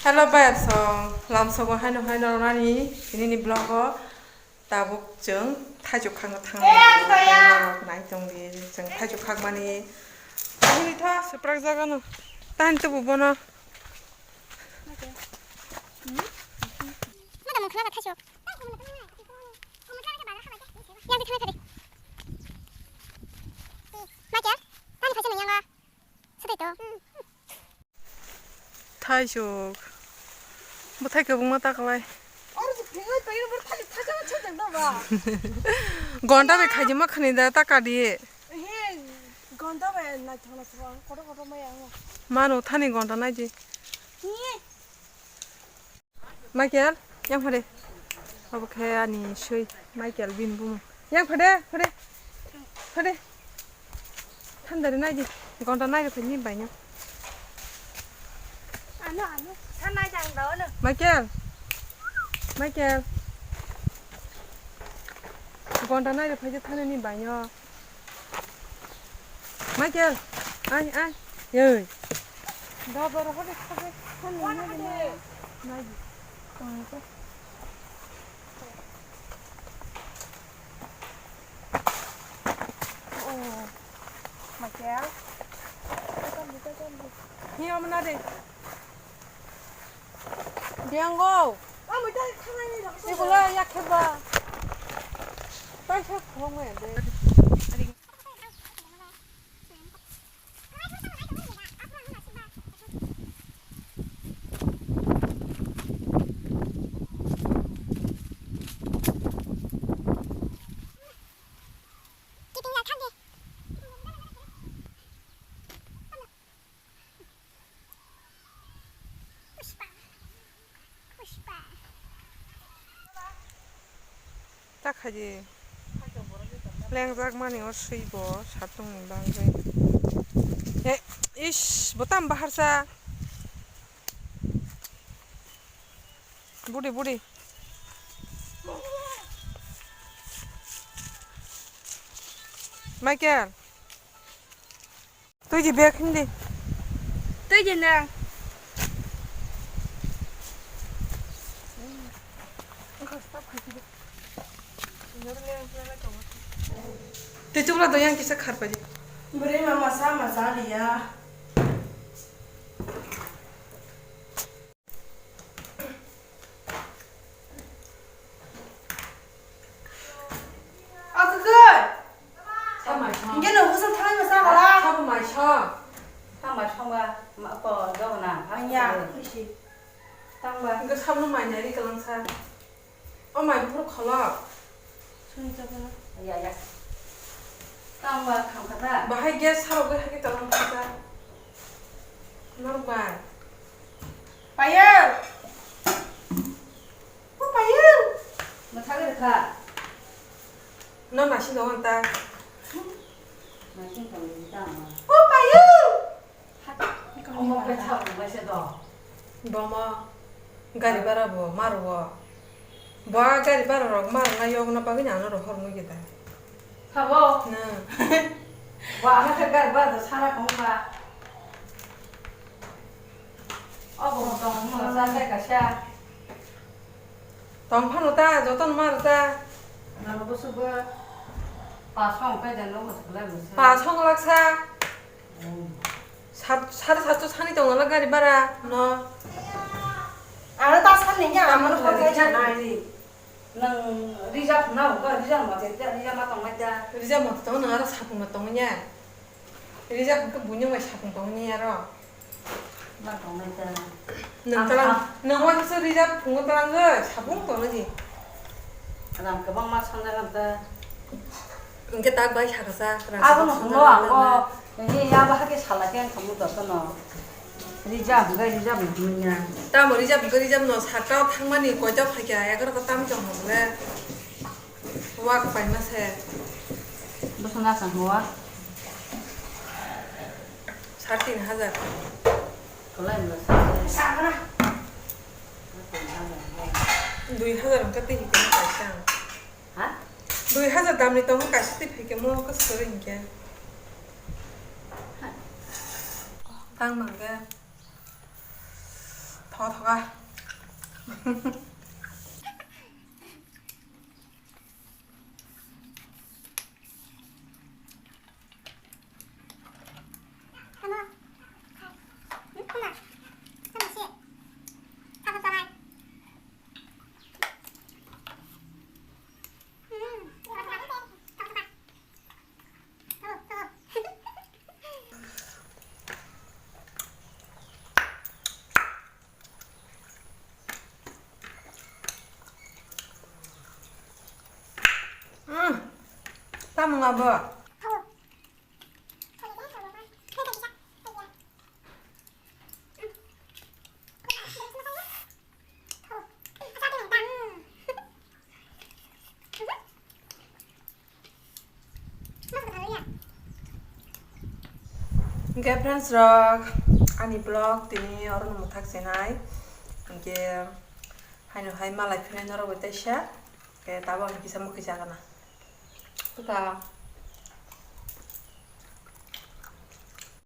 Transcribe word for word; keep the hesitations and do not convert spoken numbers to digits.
Hello, bayar song, lamsogo haino haino nani, tini ni vlog o tabuk chwng thaichuk khakna thang Eh, ang kaya. Nai tong di, chwng thaichuk khakmani. Tahini tha, suprak jaga no, tan tubu bono. Mata mung khna thaichuk. Yang di khna thade. Michael, tani phaisa nang yang a. Sedai to. Thaisuk. Bwthai kwbangma ta kwlai. Oro se phingwi phingwi bo thani thaisa ma chajak da ba. Gonta bai khaijima khani da ta kadi. He, gonta bai naithok naithok ang kotor kotor mai ang. Mano thani gonta naidi. He. Michael, yang phade. Abo khe ani sui, Michael bini bumung. Yang phade, phade. Phade. Thandari naidi. Gonta naidi phai ni baino. Ano, ano. Thanai jang da ano. Michael. Michael. Gonta naidi phai je thani ni baino. Michael, ai, ai, yoi. Da, da, rohor de, rohor de. Nai, nai, nai. Oh, Michael. Hi, om na de. Biango. Igulo ya kheba. Paisa khong ya de. Ta khaidi lengjak mani o swi bo satung ni bagwi. E, ish, bo tam bahar sa. Budi, budi. Michael. Twi di bag hindi. Twi di na. Twi chukla do yang kisa khar pai di. Bwrwi mama sa ma cha liya. Aswk. Samai song. Hingke no husam thangai masa hala. Samai song. Samai song ba, ma ko do na. Anya, kusi. Tang ba. Hingke sabno mai nai ri kalang sa. O mai buphuru kholok. Sung chapana. Ya, ya. Tang ba kham khata. Bahai gas sarok bai hake kalang khata. Norok bai. Payal. O Payal. Mwthagwi rwkha. No naising tongo ta. Naising tongo ta ma. O Payal. Omo khe thang nai se do. Bomo gari bara bo marugo. Bo a gari bara rok marna yogna bagwi nang no rohor nugwi da. Sabo? Na. Bo ano khe gari bara do sara kong ba. O bo tong mo sa khe kaisa. Tong phano ta, joto no maro ta. Nalo bo subo. Pasong kai jano mo subo lai mo sa. Pasong laksa. Sat, sare satso sani tongo na gari bara no. Aro ta sani ya, amo no hokai jana. Nang reserve na, ko reserve ma te, reserve ma tong mai da. Reserve ma tong na, aro sapung ma tong ya. Reserve ke bunyong bai sapung tong ni aro. Ma tong mai da. Nang talang, nang wa se reserve phung talang ge, sapung tong ni. Rang kebang ma sanda kan ta. Hingke tak bai saksa, rang abo no saksa hwngo sanda ang o, kan. Ni ya ba hake sala ke ang kamu to no. Reserve, hingke reserve no hwnwi ya. Tamo reserve, hingke reserve no saka o thangmani koito phaikya, egarota tam chong hwnle. Wak paima se. Bwswk na chang hwngo? Sat tin hajar. Kolai mla sa. Dui hajar hingke tei hingke kaisa ang. Ha? Dui hajar damni tongo kaisa twi phaikhe mo kwswk hinkhe. Tang mangkhe. Thothoka. Tamo nga bo? Hwnkhe friends rok, ani vlog tini oro no mwthak chenai. Hwnkhe haino hai malai philai norok bai teisa. Hwnkhe tabuk ang kisa mwkhwi chakana. Tata.